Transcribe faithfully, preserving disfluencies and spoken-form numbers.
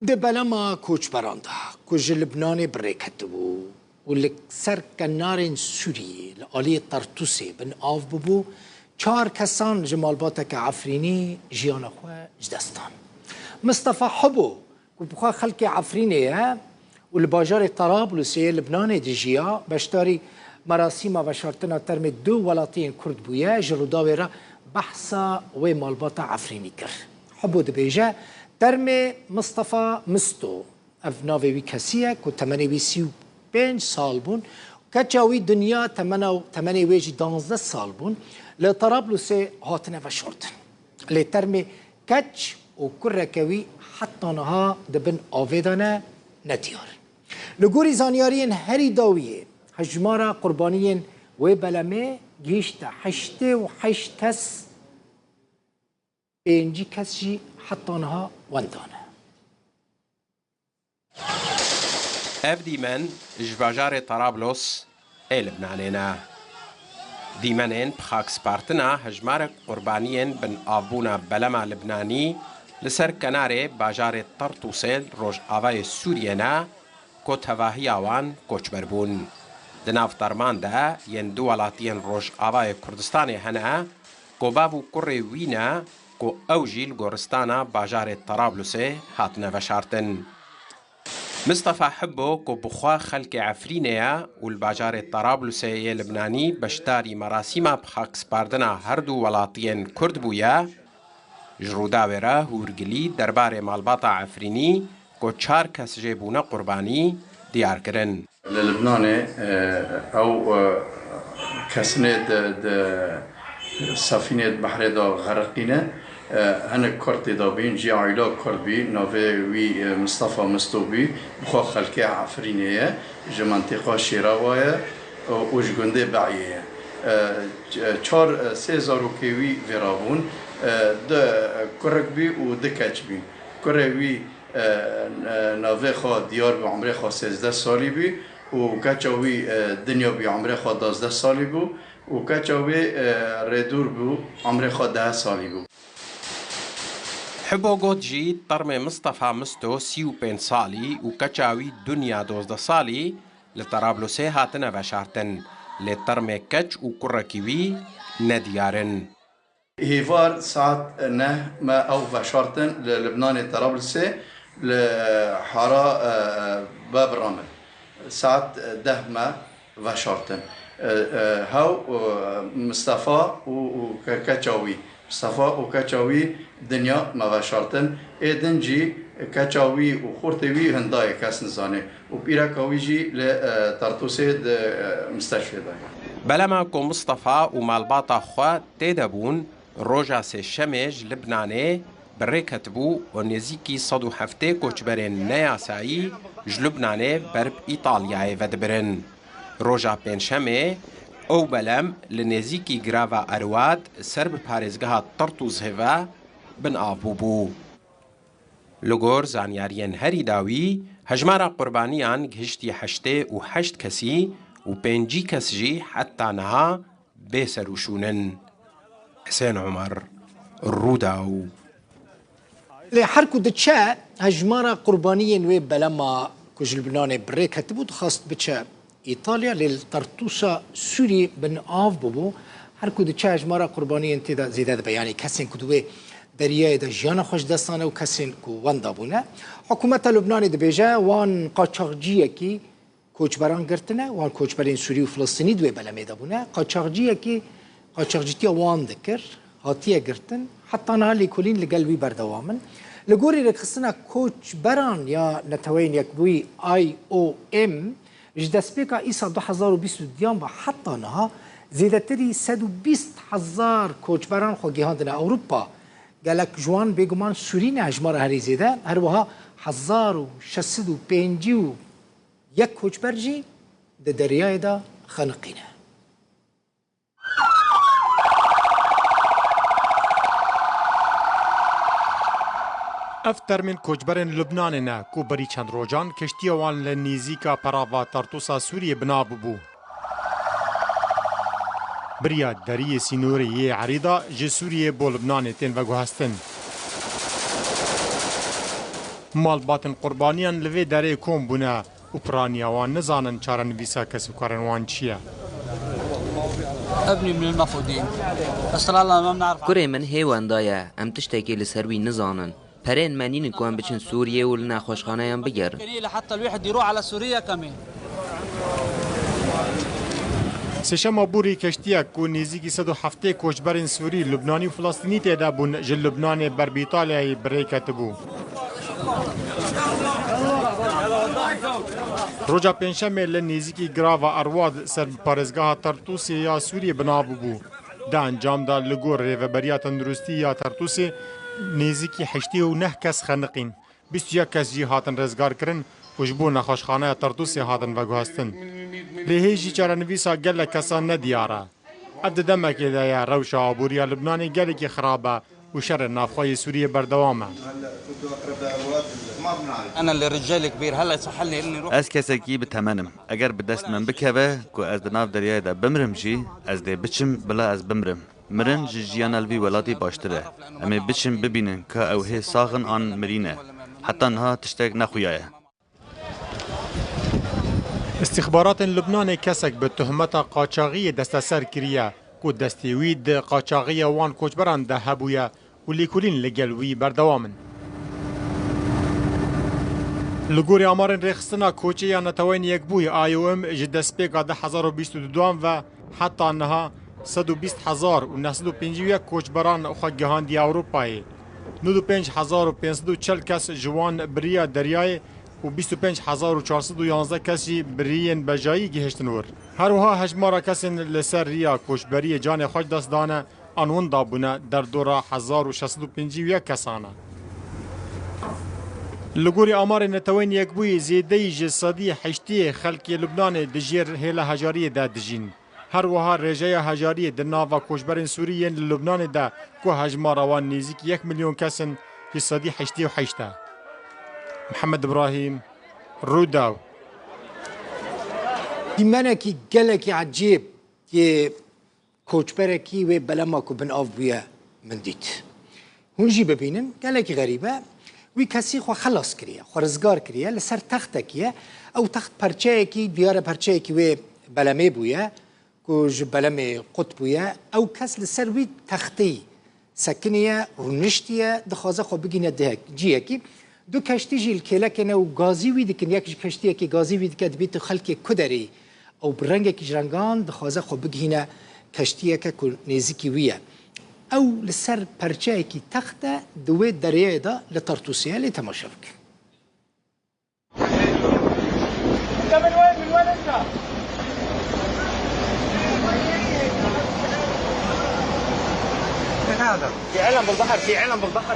Di belema koçberan de ku ji Libnanê bi rê ketibû û li ser kenarên Sûriyê li aliyê Tartûsê bin av bûbû, çar kesan ji malbateke Efrînî jiyana xwe ji dest dan. Mistefa Hibo, ku bi xwe xelkê Efrînê ye û li bajarê Tarablusê yê Libnanê dijiya, beşdarî merasîma veşartina termê du welatiyên Kurd bûye, ji Rûdawê re behsa wê malbata Efrînî kir. Hibo dibêje, termê Mistefa Misto, ev navê wî kesî ye ku temenê wî sî û pênc sal bûn, keça wî Dinya temena, temenê wê jî danzdeh sal bûn, li Tarablusê hatine veşartin. Lê termê keç û kureke wî heta niha di bin avê de ne, ne diyar in. Li gorî zanyariyên herî dawiyê, hejmara qurbaniyên wê belemê gihîşte heştê û heşt kes, pêncî kes jî heta niha wenda ne. Ev dîmen ji bajarê Tarablos ê Libnanê ne. Dîmenên bi xakspartina hejmarek qurbaniyên binavbûna belema Libnanî li ser kenarê bajarê Tartûsê li rojavayê Sûriyê ne, ku tevahiya wan koçber bûn. Di nav terman de yên du welatiyên rojavayê Kurdistanê hene, ku bav û kurê wî ne, ku ew jî li goristana bajarê Tarablusê hatine veşartin. Mistefa Hibbo, ku bi xwe xelkê Efrînê ye û li bajarê Tarablusê yê Libnanî beşdarî merasîma bi xakspartina her du welatiyên Kurd bûye, ji Rûdawê re hûrgilî derbarê malbata Efrînî, ku çar kes jê bûne qurbanî, diyar kirin. Li Libnanê, e, ew, e, kesinê di, di sefînê di behrê de xeriqîne. E, hinek Kurd tê de bîn, jî aîla Kurd bî, navê wî, e, Mistefa Misto bî, bi xwe xelkê Efrînê ye, ji mentiqa Şêrawa ye, û, û ji gundê Be'yê ye. E, ç-, çar, e, sê zarokê wî vêra bûn. E, du, e, kurek bî û du keç bî. Kurê wî, e, e, navê xwe diyar bû, emrê xwe sêzdeh salî bû û keça wî, e, Dinya bû, emrê xwe duwazdeh salî bû û keça wê, e, Rêdûr bû, emrê xwe deh salî bû. Hibo got jî, termê Mistefa Misto sî û pênc salî û keça wî Dinya duwazdeh salî li Terablûsê hatine veşartin, lê termê keç û kurekî wî nediyar in. Hêvar saet neh me ew veşartin li Libnanê Terablisê li hara, e, Bab Ramil. Saet deh me veşartin. E, e, hew, e, Mistefa û, û ke-, keça wî. Mistefa û keça wî Dinya me veşartin. Ê din jî keça wî û xortê wî hindayê kes nizane. Û pîreka wî jî li, e, Tartûsê di, e, misteşfê de ye. Belema ku Mistefa û malbata xwe tê de bûn, roja Sêşemê ji Libnanê bi rê ketibû û nêzîkî sed û heftê koçberên neyasayî ji Libnanê ber bi Îtalyayê vedibirin. Roja Pêncşemê ew belem li nêzîkî girava Erwad ser bi parêzgeha Tartûsê ve bin av bûbû. Li gor zanyariyên herî dawî, hejmara qurbaniyan gihiştî heştê û heşt kesî û pêncî kes jî heta niha bê serûşûn in. Hisên Omer, Rûdaw. Lê her ku diçe, hejmara qurbaniyên wê belema ku ji Libnanê bi rê ketibû, dixwest biçe Îtalya, lê li Tartûsa Sûrî bin av bûbû. Her ku diçe, hejmara qurbaniyên tê de zêde dibe. Yanî kesên ku di wê deriyayê de jiyana xwe ji dest dane û kesên ku wenda bûne. Hikûmeta Lubnanê dibêje, wan qaçaxciyekî koçberan girtine, wan koçberên Sûrî û Filistînî di wê belemê de bûne. Qaçaxciyekî qaçaxcîtiya wan dikir, hatiye girtin, heta niha lêkolîn li gel wî berdewam in. Li gorî rêkxistina koçberan ya Neteweyên Yekbûyî, I O M, ji destpêka îsa du hezar û bîst û duyan ve heta niha zêdetirî sed û bîst hezar koçberan xwe gihandine Ewropa. Gelek ji wan bêguman Sûrî ne, hejmara herî zêde, her wiha hezar û şeş sed û pêncî û yek koçber jî di deryayê de xeniqîne. Ev termên koçberên Lubnanê ne ku berî çend rojan kiştiya wan li nêzîka perava Tartûsa Sûriyê bi nav bûbû. Beriya deriyê sînorê yê Erîda ji Sûriyê bo Lubnanê tên veguhestin. Malbatên qurbaniyan li vê derê kom bûne û piraniya wan nizanin çarenivîsa kesûkarên wan çi ye. ابني من المفقودين. بس لا، لا، ما بنعرف. Kurê min hê wenda ye, em tiştekî li ser wî nizanin. Perên me nînin ku em biçin Sûriyê û li nexweşxaneyan bigerin. لحتى الواحد يروح على سوريا كمان. Sêşema borî keştiyek ku nêzîkî sed û heftê koçberên Sûrî, Lubnanî û Filistînî tê de bûn, ji Lubnanê ber bi Îtalyayê bi rê ketibû. Roja Pêncşemê li nêzîkî Girava Erwad ser bi parêzgeha Tartûsê ya Sûriyê bi nav bû. Di encam de li gor Rêveberiya Tenduristî ya Tartûsê nêzîkî heştê û neh kes xeniqîn. Bîst û yek kes jî hatin rêzgarkirin û ji bo nexweşxaneya Tartûsê hatin veguhestin. Lê hê jî çarenivîsa gelek kesan ne diyar e. Ev di demekê de ye rewşa aboriya Libnanê gelekî xirab e û şerê navxwe yê Sûriyê berdewam e. انا اللي رجال كبير، هلا صح لي اني اروح. Ez kesekî bi temen im. Eger bi dest min bikeve ku ez di nav deryayê de bimrim jî, ez dê biçim bila ez bimrim. Mirin ji jiyana li vî welatî baştir e. Em ê biçin bibînin ka ew hê sax in an mirî ne. Heta niha tiştek nexuyaye. Îstîxbaratên Lubnanê kesek bi tohmeta qaçaxiyê desteser kiriye ku destê wî di qaçaxiya wan koçberan de hebûye û lêkolîn li gel wî berdewam in. Li gorî amarên Rêxistina Koçê ya Neteweyên Yekbûyî, I O M, ji destpêka du hezar û bîst û duan ve heta niha sed û bîst hezar û neh sed û pêncî û yek koçberan xwe gihandiye Ewropayê. Nod û pênc hezar û pênc sed û çil kes ji wan bi riya deryayê û bîst û pênc hezar û çar sed û yanzdeh kes jî bi riyên bejayî gihiştin wir. Her wiha hejmara kesên li ser riya koçberiyê canê xwe ji dest dane an winda bûne derdora hezar û şeş sed û pêncî û yek kesan e. Li gorî amarên Neteweyên Yekbûyî, zêdeyî ji sedî heştê xelkê Lubnanê di jêr hêla hejariyê de dijîn. Her wiha rêjeya hejariyê di nava koçberên Sûrî yên li Lubnanê de ku hejmara wan nêzîkî yek milyon kes in, ji sedî heştê û heşt e. Mihemed Ibrahîm, Rûdaw. Dîmenekî gelekî ecêb yê koçberekî wê belema ku bin av bûye min dît. Hûn jî bibînin, gelekî xerîb e. Wî kesî xwe xelas kiriye, xwe rizgar kiriye, li ser textekî ye. Ew text perçeyekî, diyar e perçeyekî wê belemê bûye, ku ji belemê qut bûye. Ew kes li ser wî textî sekiniye, rûniştiye, dixwaze xwe bigihîne dihek-, cihekî. Du keştî jî li kêlekê ne û gazî wî dikin, yek ji keştiyekî gazî wî dike, dibît xelkê ku derê ew bi rengekî ji rengan dixwaze xwe bigihîne keştiyeke ku nêzîkî wî ye. Ew li ser perçeyekî text e, di wê dereyê de li Tartûsê ye, lê temaşe bikin. في عالم بالبحر، في عالم بالبحر.